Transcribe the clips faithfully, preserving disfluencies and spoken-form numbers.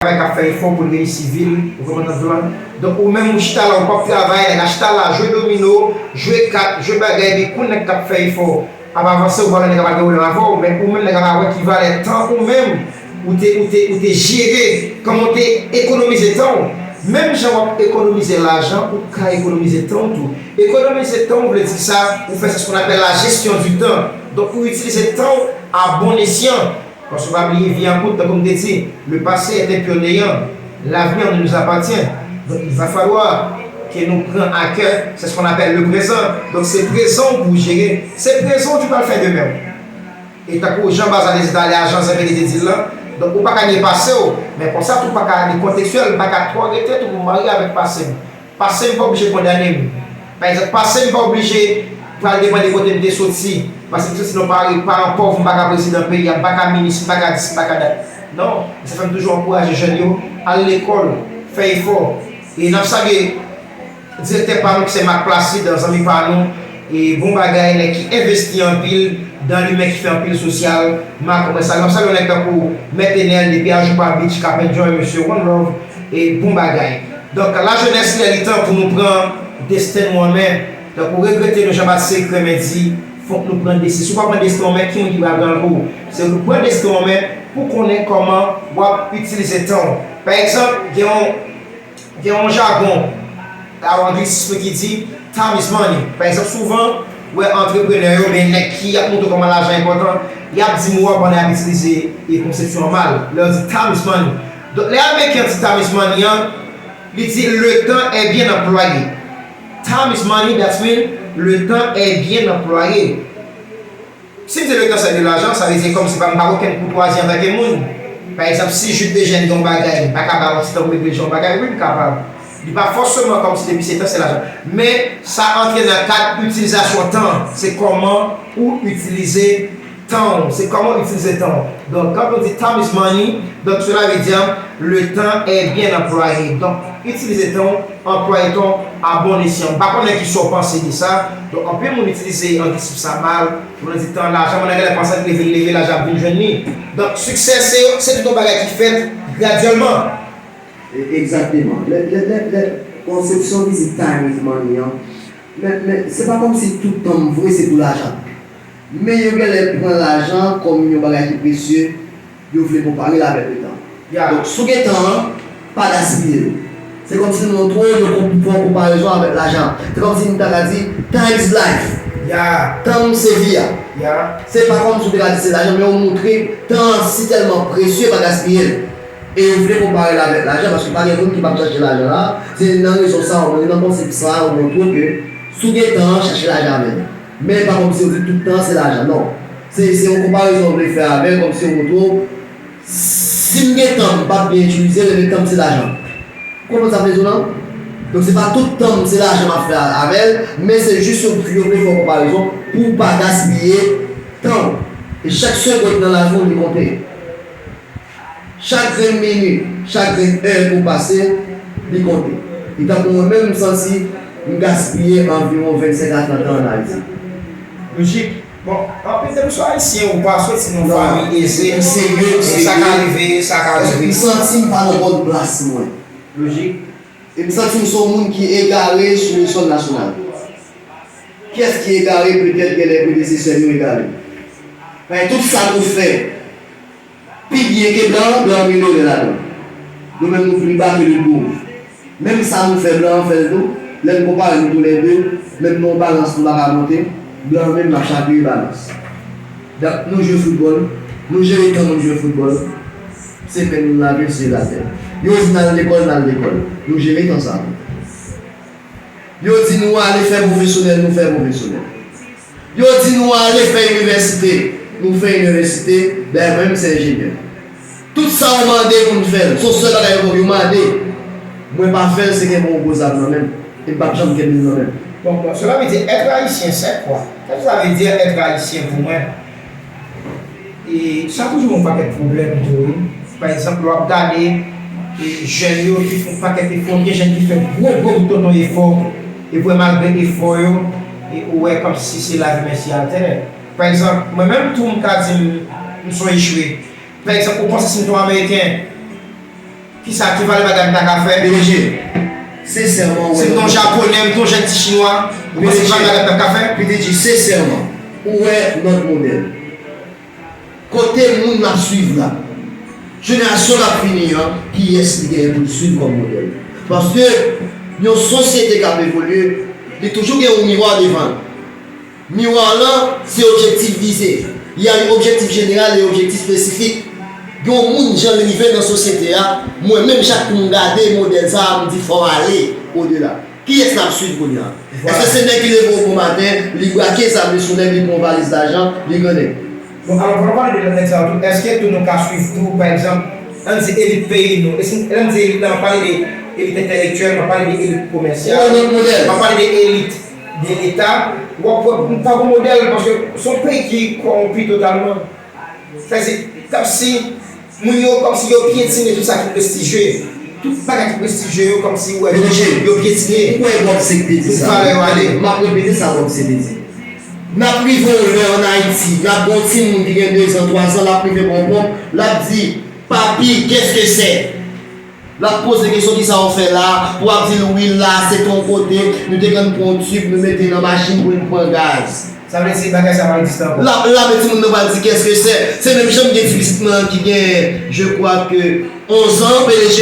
travay, k ap fè efò pou l reyisi vi l, ou konprann sa m di w la? Donk, ou menm, ou chita la, ou p ap travay, nèg la chita la, jwe domino, jwe kat, jwe bagay, epi kou nèg k ap fè efò ap avanse, ou pa wè nèg la pa gen pwoblèm avè w, men ou menm, nèg la pa wè ki valè tan ou menm, ou te, ou te, ou te jere, kòman w te ekonomize tan w. Menm jan w ap ekonomize lajan, ou ka ekonomize tan w tou. Ekonomize tan w vle di sa, ou fè sa, ce qu'on appelle la gestion du temps. Donk, ou itilize tan w a bon esyan. Paske pa bliye, vi a kout, tankou m te di, le passé est un peu néant, l'avenir ne nous appartient. Donc, il va falloir que nou pran a kè, c'est ce qu'on appelle le présent. Donk, se prezan w pou w jere. Se prezan w ki pral fè demen w. E tankou jan Baza te di talè a, jan Zenbe te di l lan, donk, ou pa ka nye pase w, men konsa tou, ou pa ka, li kontekstyèl, m pa ka twò rete tou pou m marye avèk pase m. Pase m pa oblije kondane m. Pa egzanp, pase m pa oblije pral depann de kote m te soti. Paske m soti nan paran pòv, m pa ka prezidan peyi a, m pa ka minis, m pa ka dis, m pa ka dat. Non, sa fè m toujou ankouraje jèn yo, al lekòl, fè efò. E n ap salye direktè pa nou ki se Marc Placide, zanmi pa nou, e bon bagay, nèg ki envesti anpil dan limen, ki fè anpil sosyal. Marc, mwen salye, n ap salye yon nèg tankou Mèt Enèl depi Ajopa Beach, k ap enjoy, mesye, one love, e bon bagay. Donk, lajenès, lè li tan pou nou pran desten nou an men. Donk, ou regrete nou, Jean Baptiste Crémen di, fòk nou pran desten. Si w pa pran desten w an men, ki moun ki pral pran l pou ou? Se ou pran desten w an men pou konnen kòman w ap itilize tan w. Pa egzanp, gen yon, gen yon jagon, yon anglisism ki di, time is money. Pa egzanp, souvan, w wè antreprenè yo, ben nèg ki ap montre w kòman lajan enpòtan, y ap di mo a pandan y ap itilize e konsepsyon an mal. Lè yo di time is money. Donk, lè Ameriken an di time is money an, li di le temps est bien employé. Time is money, that mean le temps est bien employé. Si m di le temps c'est de l'argent, sa vle di kòmsi pa m pa gen okenn koutwazi antanke moun. Pa egzanp, si Jude Desjeunes gen yon bagay, m pa ka ba w ti tan pou m ekrije yon bagay, wi, m kapab. Li pa fòseman kòmsi depi se tan, se lajan. Men, sa antre nan kad itilizasyon tan an. Se kòman ou itilize tan w. Se kòman w itilize tan w. Donk, quand on dit time is money, donc cela veut dire le temps est bien employé. Donk, itilize tan w, anplwaye tan w a bon esyan. M pa konnen kisa w panse de sa. Donk, anpil moun itilize anglisism sa mal. Moun nan di tan lajan, moun nan genlè panse l leve, l leve, lajan ap vin jwenn li. Donk, siksè, se, se tout yon bagay ki fèt gradyèlman. E, egzakteman. Lè, lè, lè, lè konsepsyon ki di time is money an, men, men, se pa kòmsi tout tan m vre se pou lajan. Men yo genlè pran lajan kòm yon bagay ki presye, yo vle konpare l avèk letan. Ya. Donk, si w gen tan an, pa gaspiye l. Se kòmsi nou montre w, yo fè yon konparezon avèk lajan. Se kòmsi nou ta ka di, time is life. Ya. Tan se vi a. Ya. Se pa kòmsi w te ka di se lajan, men w montre tan an si tèlman presye, pa gaspiye l. E yo vle konpare l avèk lajan, paske pa gen moun ki p ap chache lajan la. Se nan rezon sa, ou nan konsèy sa, ou montre ke si w gen tan an, chache lajan avè l. Men pa kòmsi yo di tout tan se lajan, non. Se, se yon konparezon yo vle fè avè l, kòmsi yo montre w, si m gen tan m p ap byen itilize l, ebyen tan m se lajan. Ou konprann sa m vle di w lan? Donk se pa tout tan m se lajan m ap fè avè l, men se jis yo, yo vle fè yon konparezon pou w pa gaspiye tan w. E chak segonn nan lavi w li konte. Chak grenn minit, chak grenn è ke w pase, li konte. E tankou mwen menm, m santi m gaspiye anviwon vennsenk a trant an ann Ayiti. Lojik. Bon, anpil de nou se Ayisyen, ou pa soti nan yon fanmi eze, e sa ka rive, sa ka rive. M santi m pa nan bòn plas mwen. Lojik. E m santi m se yon moun ki egare sou le sol nasyonal. Kiyès ki egare? Petèt genlè predesesè nou egare. Men tout sa nou fè, pi byen ke blan an, blan an milyonnen ladan l. Nou menm nou pli ba ke le boug. Menm sa nou fè, blan an fè l tou. Lè n konpare nou toulède, menm nan yon balans nou pa ka monte, blan an menm l ap chapire balans. Donk nou jwe foutbòl, nou jere tan nou jwe foutbòl. Se pen nou n lave, se latè. Yo di n al lekòl, n al lekòl. Nou jere tan sa tou. Yo di nou ale fè pwofesyonèl, nou fè pwofesyonèl. Yo di nou ale fè inivèsite, nou fè inivèsite, dayè mwen menm se enjenyè. Tout sa yo mande pou n fè l, se yon sèl bagay yo, yo mande. Mwen pa fè l, se kenbe yon gwo zam nan men m. E m p ap janm kenbe l nan men m. Bon, bon, cela veut dire être haïtien, c'est quoi? Qu'est-ce que ça veut dire être haïtien pour moi? E sa toujou yon pakèt pwoblèm tou, wi. Pa egzanp, lè w ap gade, e, jèn yo ki fè yon pakèt efò, gen jèn ki fè gwo, gwo bout tonton efò, e vre malgre efò yo, e ou wè kòmsi se lavi mèsi atè. Pa egzanp, mwen menm tou m ka di m, m se yon echwe. Pa egzanp, ou panse si m te yon Ameriken, Kisa, ki valè bagay m ta ka fè? P D G, sensèman, ou wè. Si m te yon Japonè, m te yon jèn ti Chinwa, ou panse ki valè bagay m ta ka fè? P D G, sensèman, ou wè lòt modèl. Kote moun n ap swiv la? Jenerasyon k ap vini an, kiyès li genyen pou l swiv kòm modèl? Paske yon sosyete k ap evolye, li toujou gen yon miwa devan l. Miwa lan, se objektif vize. Y a yon objektif jeneral e objektif espesifik. Gen yon moun, jan l rive nan sosyete a, mwen menm, chak kou m gade modèl sa a, m di fò m ale odela. Kiyès n ap swiv kounye a? Èske se nèg ki leve o bon maten, li brake zam li sou nèg, li pran yon valiz lajan, li grannèg? Bon, alò, fò nou pale de lòt nèg sa yo tou. Èske tou nou ka swiv tou, pa egzanp, ann di elit peyi nou? E si, lè m di elit la, m ap pale de elit entèlektyèl, m ap pale de elit komèsyal, m ap pale de elit de Leta. W ap wè, m pa gon modèl, paske se yon peyi ki kòwonpi totalman. Sa se kòmsi moun yo, kòmsi yo pyetine tout sa ki prestijye. Tout bagay ki prestijye yo, kòmsi, w wè, yo pyetine. Ou kwè Bob Sek te di sa? Tout valè yo ale. M ap repete sa Bob Sek te di. N ap rive yon lè ann Ayiti, n ap gen yon timoun ki gen dezan, twazan, l ap rive pran yon ponp, l ap di, "Papi, qu'est-ce que c'est?" L ap poze kesyon, "Kisa w fè la?" Pou w ap di l, "Wi, la, se te yon kote, nou te konn pran yon tib, nou mete nan machin pou n pran gaz." Sa vle di bagay sa pa egziste ankò. L ap, l ap, timoun nan pral di, "Qu'est-ce que c'est?" Se menm jan m gen ti pitit mwen an ki gen, je crois que, onz an, P D G,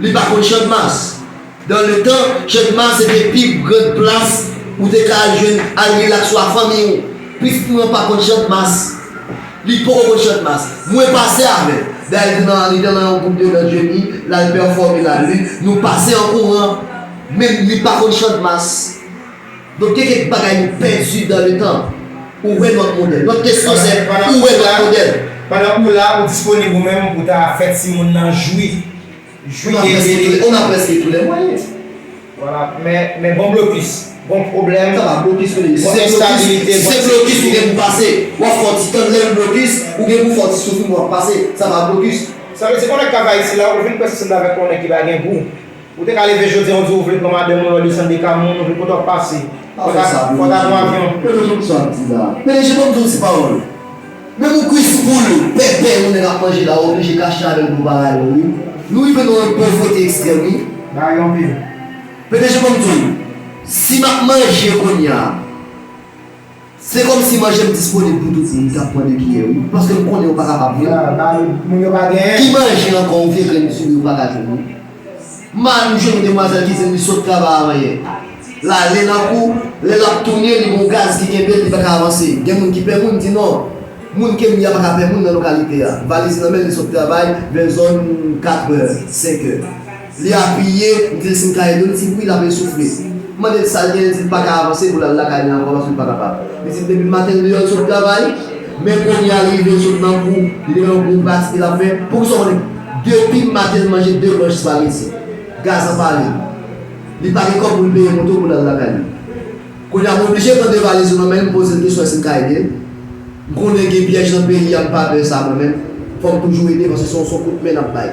li pa konn Channmas. Dans le temps, Channmas se te pi gran plas ou te ka al jwenn, al rilaks ou ak fanmi w. Pitit mwen an pa konn Channmas. Li poko konn Channmas. Mwen pase avè l. Dayè, li te nan, li te nan yon gwoup de dans Jenny, l al pèfòme la, li, nou pase an kouran. Men li pa konn Channmas. Donk, gen kèk bagay nou pèdi dans le temps. Ou wè lòt modèl. Lòt kesyon se, ou wè lòt modèl. Pandan ou la, ou disponib ou menm pou ta fè timoun nan jwi. Jwi de, de, de. On a presque tous les moyens. Vwala, men, men gon blokis, gon pwoblèm, gon enstabilite, gon ensekirite. Se blokis ou gen pou pase. W ap fè yon ti tann lè l blokis, ou gen pou fè yon ti soufri, w ap pase. Sa pa blokis. Sa vle di, konnen k ap Ayiti la, ou vin pase sanble avèk yon nèg ki pa gen gou. Ou te ka leve jodi a, ou di ou vle pran madanm ou, lè w desann de kamyon, ou vle kote w ap pase. Fò ta, fò ta pran avyon. P D G, ban m di w yon ti pawòl. Menm yon kwis poul pèpè yon nèg ap manje la, ou oblije kache avè l pou w pa rayi l, wi. Nou rive nan yon povrete ekstrèm, wi. Bagay anpil. P D G, ban m di w, si m ap manje kounye a, se kòmsi manje m disponib pou tout moun k ap pran de kiyè, wi. Paske m konnen yo pa kapab, wi. Sa, ba, moun yo pa genyen. Ki manje ankò, yon vye grenn sou yo pa ka jwenn, wi. M al, m jwenn yon demwazèl kizin, li sot travay avanyè. L ale nan kou, lè l ap tounen, li gon gaz ki kenbe l, li pa ka avanse. Gen moun ki pè moun, di non. Moun ke m ye a pa ka pè moun nan lokalite a. Valiz nan men l, li sot travay, vè zòn katrè, senkè. Li apiye, m di l si m ka ede l, li di wi, l ap resoufle. M mande l sa l gen, li di l pa ka avanse pou l al lakay li ankò paske l pa kapab. Li di m depi maten l deyò, l sot travay, men kounye a l rive, l sot nan kou, li gen yon gwo pratik ke l ap fè. Poukisa w konnen? Depi maten l manje de branch espageti. Gaz an pale. Li pa gen kòb pou l peye moto pou l al lakay li. Kounye a, m oblije pran de valiz yo nan men l, m poze l kesyon èske m ka ede l. M konnen gen pyèj nan peyi a, m pa pè sa mwen menm. Fò m toujou ede paske se yon, se yon kout men n ap bay.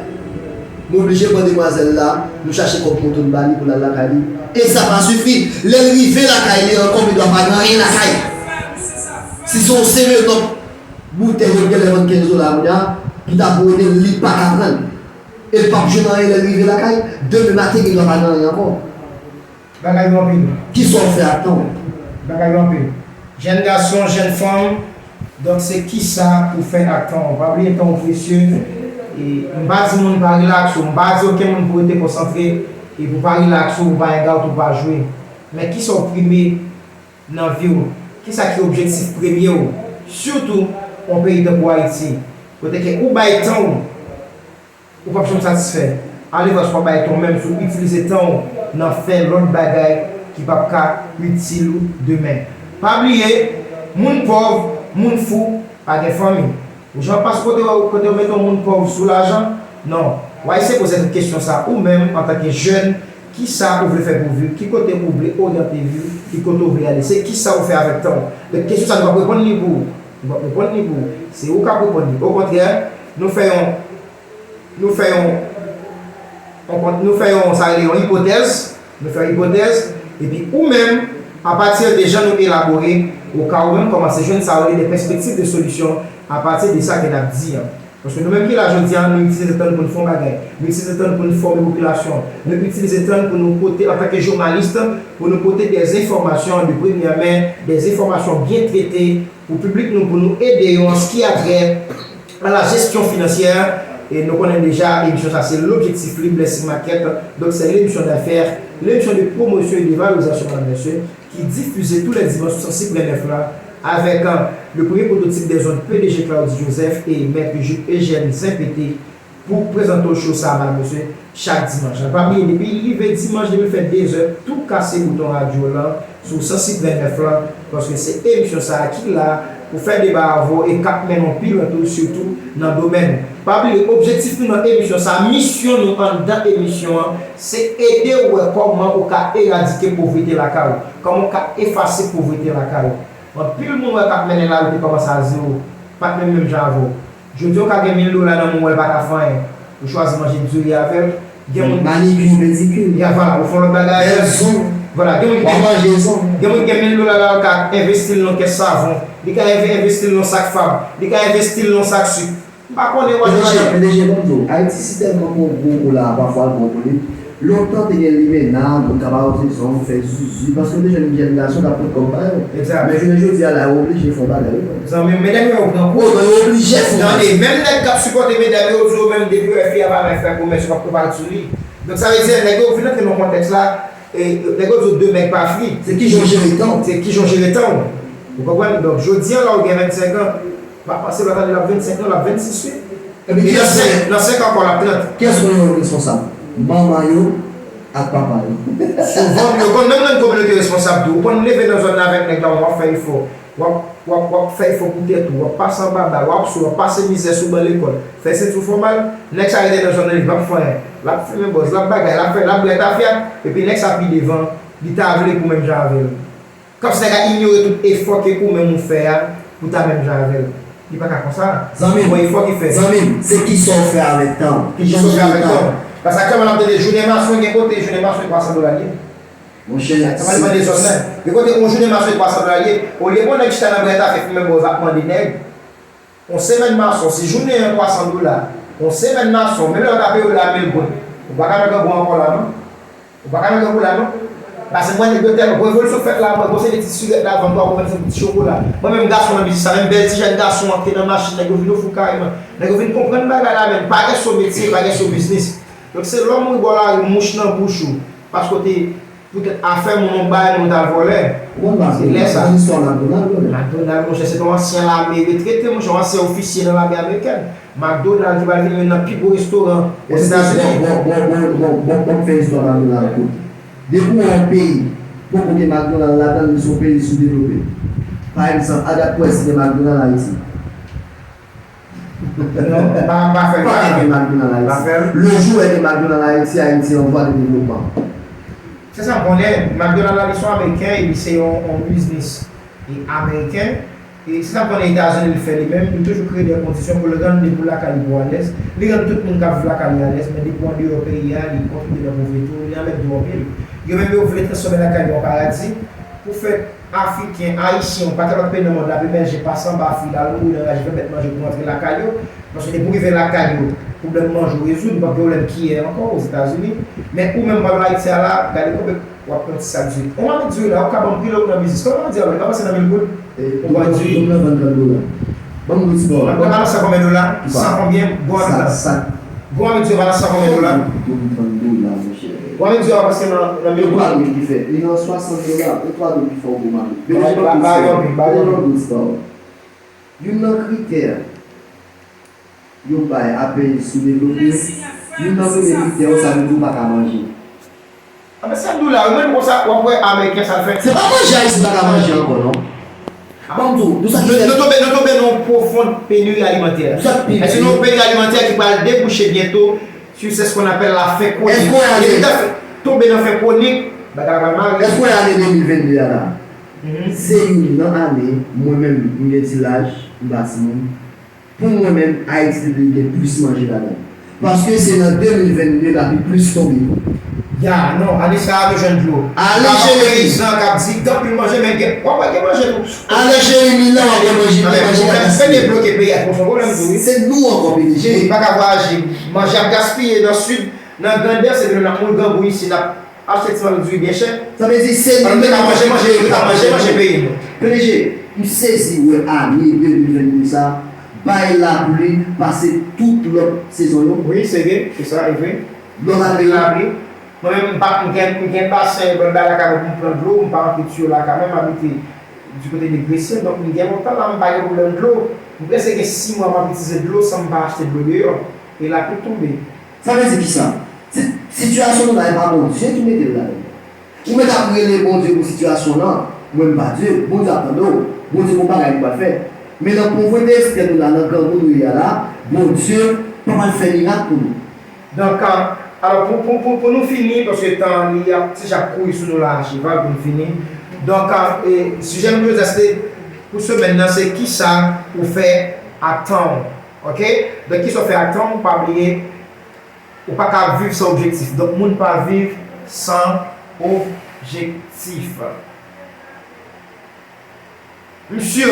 M oblije pran demwazèl la, nou chache kòb moto n ba li pou l al lakay li. E sa pa sifi. Lè l rive lakay li ankò, li dwa pa gen anyen lakay. Si se yon sevenòp boutèy yo t genlè vann kenz dola kounye a, ki ta pou ede l, li pa ka pran l. E l p ap jwenn anyen lè l rive lakay. Demen maten, gen dwa pa gen anyen ankò. Bagay yo anpil. Kisa w fè ak tan w? Bagay yo anpil. Jèn gason, jèn fanm, donk se kisa ou fè ak tan w? Pa bliye tan w presye. E m pa di moun pa rilaks ou, m pa di okenn moun pou rete konsantre e pou pa rilaks ou, ou pa hangout, ou pa jwe. Men kisa w prime nan vi w? Kisa ki objektif premye w? Sitou yon peyi tankou Ayiti, kote ke ou bay tan w, ou p ap janm satisfè. Alevwa, si w pa bay tan w menm, si w itilize tan w nan fè lòt bagay ki p ap ka itil ou demen. Pa bliye, moun pòv, moun fou, pa gen fanmi. Ou janm pase kote, kote yo mete yon moun pòv sou lajan? Non. W a eseye poze tèt ou kesyon sa a, ou menm, antanke jèn, kisa ou vle fè pou vi w? Ki kote ou vle oryante vi w? Ki kote ou vle ale? Se kisa ou fè avèk tan w? Donk, kesyon sa a, nou p ap reponn li pou ou. Nou p ap reponn li pou ou. Se ou k ap reponn li. Okontrè, nou fè yon Nou fè yon, yon kon-, nou fè yon, sa rele yon ipotèz, nou fè yon ipotèz, epi ou menm, apati de jan nou elabore, ou ka ou menm kòmanse jwenn sa yo rele de pèspektiv de solisyon apati de sa ke n ap di an. Paske nou menm ki la jodi a, nou itilize tan n pou n fè yon bagay. Nou itilize tan n pou n fòme popilasyon. Nou itilize tan n pou nou pote, antanke jounalis, pou nou pote des enfòmasyon de premyè men, des enfòmasyon byen trete pou piblik nou, pou nou ede yo an ce qui a trait à la gestion financière. E nou konnen deja, emisyon sa se L'Objectif Libre, Blessing Market. Donk, se l'émission d'affaires, l'émission de promotion et de valorisation, madame, monsieur, ki difize tou lè dimanch sou san sis pwen nèf la, avèk, euh, le premier prototype des ondes, P D G Claudy Joseph et Maître Jules Eugène Saint-Pété, pou prezante w show sa a, madam, mesye, chak dimanch. Pa bliye, depi rive dimanch, depi l fè de zè, tou kase bouton radyo w lan sou san sis pwen nèf lan, paske se emisyon sa a ki la pou fè deba avè w e k ap mennen w pi lwen tou, sitou nan domèn. Pa bliye, objektif nou nan emisyon sa a, misyon nou anndan emisyon an, se ede w wè kòman ou ka eradike povrete lakay ou, kòman ou ka efase povrete lakay ou. Anpil moun wè k ap mennen lavi te kòmanse a zewo, pa t menm menm jan avè w. Jodi a, w ka gen mil dola nan men w, w wè l pa ka fè anyen. Ou chwazi manje diri avè l. Gen moun manikir, pedikir. Ya, vwala, ou fè yon lòt bagay avè l. Vwala, gen moun ki gen, gen moun ki gen mil dola la, l ka envesti l nan kès savon. Li ka enve-, envesti l nan sak fab. Li ka envesti l nan sak sik. M pa konnen w ap P D G, P D G, ban m di w, Ayiti si tèlman gon gwo kou la, pafwa l gon kou li. Lontan te gen limena, moun t ap awoze zong, fè zuzu, paske te jwenn jèn gason k ap pot kòb ba yo. Men jounen jodi a la, yo oblije fè yon bagay, wi. Zanmi m, medam yo pran kou. Yo oblije fè yon bagay. Tande, menm nèg k ap sipòte medam yo, yo di yo menm depi yo wè fi a pa renmen fè komès, yo p ap pale sou li. Donk sa vle di, nèg yo vin antre nan kontèks la, e nèg yo di yo de mèg pa fri. Se kijan w jere tan w. Se kijan w jere tan w. Ou konprann? Donk jodi a la, ou gen vennsenk an, m ap panse lòt ane l ap vennsenk an, l ap vennsis, wi. Epi nan senk an ankò, l ap trant. Kiyès konnen yo responsab? Manman yo ak papa yo. Souvan, yo konn menm nan kominote responsab tou. Ou konn leve nan zòn nan avèk nèg la, w ap fè efò. W ap, w ap, w ap fè efò pou tèt ou. W ap pase anba bal, w ap sou, w ap pase mizè sou ban lekòl. Fè senti w fè w mal. Nèg sa rete nan zòn nan, li p ap fè anyen. L ap fimen bòz, l ap bagay, l ap fè, l ap bwè tafya. Epi nèg sa pi devan, li ta vle pou menm jan avè l. Kòmsi nèg la inyore tout efò ke ou menm ou fè a pou ta menm jan avè l. Li pa ka konsa. Zanmi m, gon efò ki fèt. Zanmi m, se kisa w fè avèk tan w? Kijan w jere tan w? Paske aktyèlman n ap tande jounen mason gen kote, jounen mason e twa san dola l ye. Monchè, sa pa depann de zòn nan. Gen kote yon jounen mason e twa san dola l ye. Olye pou nèg chita nan brèt afè fimen bòz ap mande nèg. Yon semèn mason, si jounen an twa san dola, yon semèn mason, menm lè yo ta peye w la mil goud, ou pa ka nan grangou ankò la non. Ou pa ka nan grangou la non. Paske mwen nèg yo tèlman, bon revolisyon fèt la, mwen gon seri de ti sirèt la vann twa pou vann ti chokola. Mwen menm gason nan biznis sa, menm bèl ti jèn gason an ki te nan machin, nèg yo vin ofri w kareman. Nèg yo vin konprann bagay la menm, pa gen so metye, pa gen so biznis. Donk se lè w mouri bò lari, mouch nan bouch ou, paske w te poutèt afè moun, w bay moun, w t al vòlè. Ou konn bagay la, se yon istwa McDonald, wi. McDonald, monchè, se te yon ansyen lame retrete, monchè, yon ansyen ofisye nan lame amerikèn. McDonald ki pral vin youn nan pi gwo restoran Ozetazini. Bon, bon, bon, bon, bon, bon, bon, fè istwa McDonald kout. Depi w wè yon peyi poko gen McDonald ladan l, li se yon peyi soudevlope. Pa egzanp, a dat pou wè si gen McDonald Ayiti. Non, pa, pa fè l. Pa gen McDonald Ayiti. Pa fè l. Le jou wè gen McDonald Ayiti, Ayiti an vwa de devlopman. Se sa m konnen, McDonald la, li se yon ameriken, epi se yon, yon biznis, e, ameriken. E se sa m konnen Etazini li fè li menm, li toujou kreye de kondisyon pou l rann de pou lakay li pou alèz. Li rann tout moun k ap viv lakay li alèz, men depi w andeyò peyi a, li kontribye nan povrete w, li anmède w anpil. Yo menm yo vle transfòme lakay yo an paradi pou fè Afriken, Ayisyen, ou pa gen lòt peyi nan mond la ap emèje, pase anba fil, al mouri nan raj, fè bèt manje pou rantre lakay yo. Paske depi w rive lakay yo, pwoblèm manje w rezoud, ou p ap gen pwoblèm kiyè ankò Ozetazini. Men ou menm w ap Ayiti a la, gade konbyen w ap pran ti sak diri. Yon mamit diri la, ou ka ban m pri l ou nan biznis. Konbyen w di a, li pa pase nan mil goud? Yon bwat diri. Dòm nan vann trant dola. Ban m di w ti pawòl. Nan balans sa konbyen dola? San konbyen? Bon, sak, sak. Gwo mamit diri a pa nan san konbyen dola? Gwo mamit diri a pa prèske nan, nan mil goud? Twa douz ki fè. Li nan swasant dola. E twa douz ki fè yon gwo mamit. Ba, ba, ba, ba, ba, ba, ba. Youn nan kritè yo bay a peyi soudevlope, youn nan premye kritè yo, sa vle di ou pa ka manje. Anben, sa m di w la, ou menm konsa, w ap wè Ameriken sa l fè. Se pa manje Ayiti pa ka manje ankò, non. Ban m di w, nou sa ki fè. Nou, nou tonbe, nou tonbe nan yon pwofon peniri alimantè. Sa k pi. Èske nou yon peniri alimantè ki pral debouche byento sur ce qu'on appelle la faim chronique? Èske w wè ane. Depi ta tonbe nan faim chronique, bagay la pral mare. Èske w wè ane de mil venn de a la? Se youn nan ane, mwen menm, m gen ti laj, m pa timoun. Pou mwen menm, Ayiti te dwe gen plis manje ladan l. Paske se nan de mil venn de lapi plis tonbe. Ya, non, ane sa a nou jwenn dlo. Ale Jeremi. Peyizan k ap di gen anpil manje, men gen, w ap wè gen manje tou. Ale Jeremi la, w ap wè manje, manje la gaspiye. Pwoblèm, pwoblèm fè debloke peyi a, se yon pwoblèm tou, wi. Se nou ankò, P D G. Wi, pa ka vwayaje. Manje ap gaspiye nan sid, nan Grandans, epi nou n ap mouri grangou isi, n ap achte ti mannik diri byen chè. Sa vle di, se nou menm k ap manje manje, nou k ap manje manje peyi nou. P D G, m sezi wè ane de mil venndde sa bay lapli pase tout lòt sezon yo. Wi, se vre, se sa, e vre. Lòt ane yo. Lapli. Mwen menm, m pa, m gen, m gen basen bò lakay mwen pou m pran dlo, m pa antre tiyo lakay mwen, m abite du côté de Gresye, donk m gen lontan la m pa gen pwoblèm dlo. M prèske gen sis mwa m ap itilize dlo san m pa achte dlo deyò. E lapli tonbe. Sa vle di kisa? Sitiyasyon nou la, e pa Bondye ki mete l ladan l. Ou mèt ap rele Bondye pou sitiyasyon w lan, mwen m pa Dye, Bondye ap tande w, Bondye gon bagay li pral fè. Men nan povrete ekstrèm nou la, nan grangou nou ye a la, Bondye pa pral fè mirak pou nou. Donk, alò, pou, pou, pou, pou nou fini, paske tan an li ap ti jan ap kouri sou nou la, acheval pou nou fini. Donk, e, sijè nou jodi a se pou semèn nan, se kisa ou fè ak tan w, oke? Donk, kisa w fè ak tan w, pa bliye, ou pa ka viv san objektif. Donk, moun pa viv san objektif. Msye,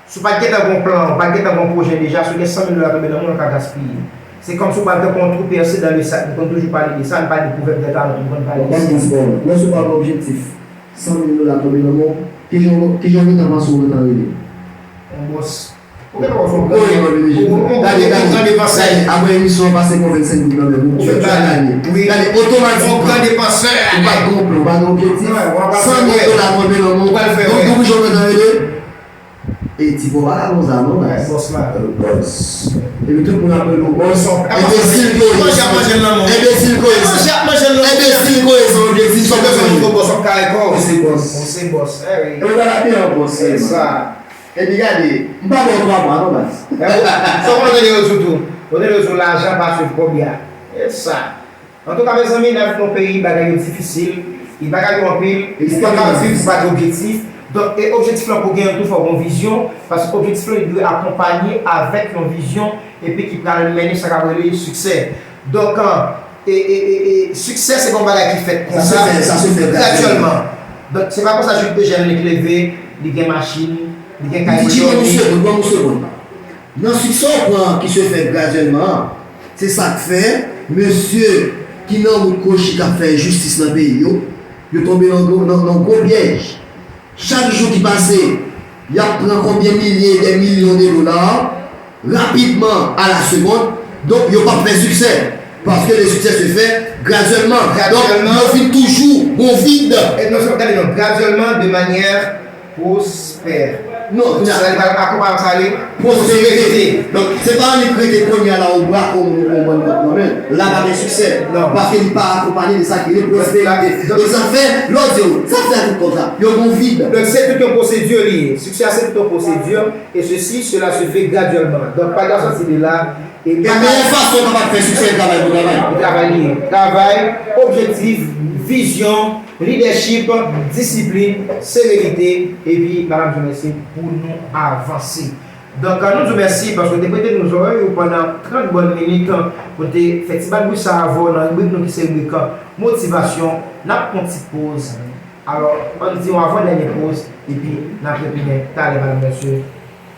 si w pa t gentan gen yon plan, ou pa t gentan gen yon pwojè deja, si w gen san mil dola tonbe nan men w, l ka gaspiye. Se kòmsi w pral tankou yon twou pèse dans le sac. Nou konn toujou pale de sa, nou pale de pwovèb nan talan, nou konn pale de sa. Lè si w pa gen objektif, san mil dola tonbe nan men w, kijan w gentan panse w gentan rele? Yon bòs. Ou gentan wè se yon gran, yon gran depansè. Apre emisyon an pase kon vennsenk goud nan men w, ou fè tout sa gade. Gade, otomatikman, ou pa t gen yon plan, ou pa t gen objektif, san mil dola tonbe nan men w, donk ou kijan w gentan rele? E ti bò pa la konsa non guys. Bòs la. Bòs. Epi tout moun ap rele w bòs. Enbesil koyezan. Enbesil koyezan. Enbesil koyezan objektif. Sa w bezwen yon gwo bòs w ap kare kò w. Ou se bòs. Ou se bòs. E w pa la byen an bòs. Se sa. Epi gade, m pa ba w twa mwa non baz. Sa w konnen yo di w tou. Konnen yo di w lajan pa swiv kòb ya. E sa. Antouka mezanmi, n ap viv nan yon peyi bagay yo difisil, li bagay yo anpil, ou pa ka viv si w pa gen objektif. Donk, e objektif lan pou w genyen l tou fò w gen yon vizyon, paske objektif lan li dwe akonpanye avèk yon vizyon epi ki pral mennen sa k ap rele siksè. Donk, e, e, e, e, siksè se pa yon bagay ki fèt konsa, gradyèlman. Donk, se pa konsa Jules Eugène li te leve, li gen machin, li gen kay. Di, di, ban m yon segonn, ban m yon segonn. Nan siksè w pran ki se fè gradyèlman an, se sa k fè mesye ki nan wout kwochi k ap fè enjistis nan peyi yo, yo tonbe nan gwo, nan, nan gwo pyèj. Chak jou ki pase, y ap pran konbyen milye, dè milyon de dola, rapidman, à la seconde, donk yo p ap fè siksè. Paske le succès se fait graduellement. Donk, yo vin toujou gon vid. E non, gade non, graduellement, de manière prospère. Non, sa li pral akonpanye sa li. Pwosperite. Donk, se pa annik rete kounye a la ou brake yon, yon bann kòb nan men l. La pa gen siksè. Non. Paske li pa akonpanye de sa ki rele pwosperite. Donk, sa fè, lè w di yo, sa fè tout konsa. Yo gon vid. Donk, se tout yon pwosedi li ye. Siksè a se tout yon pwosedi. Et ceci, cela se fait graduellement. Donk, pa ka sòti de la. E meyè fason w kapab fè siksè, travay pou travay. Travay li ye. Travay, objektif, vizyon, lidèchip, disiplin, serenite, epi, madanm, Dye mèsi, pou nou avanse. Donk, nou di w mèsi paske w te prete nou zòrèy ou pandan trant bòn minit pou n te fè ti bat bri sa avè w nan ribrik nou ki se ribrik motivasyon. N ap pran ti poz. Alò, ann di yon avandènye poz, epi n ap retounen talè, madanm, mesye,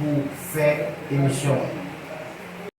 pou fen emisyon an.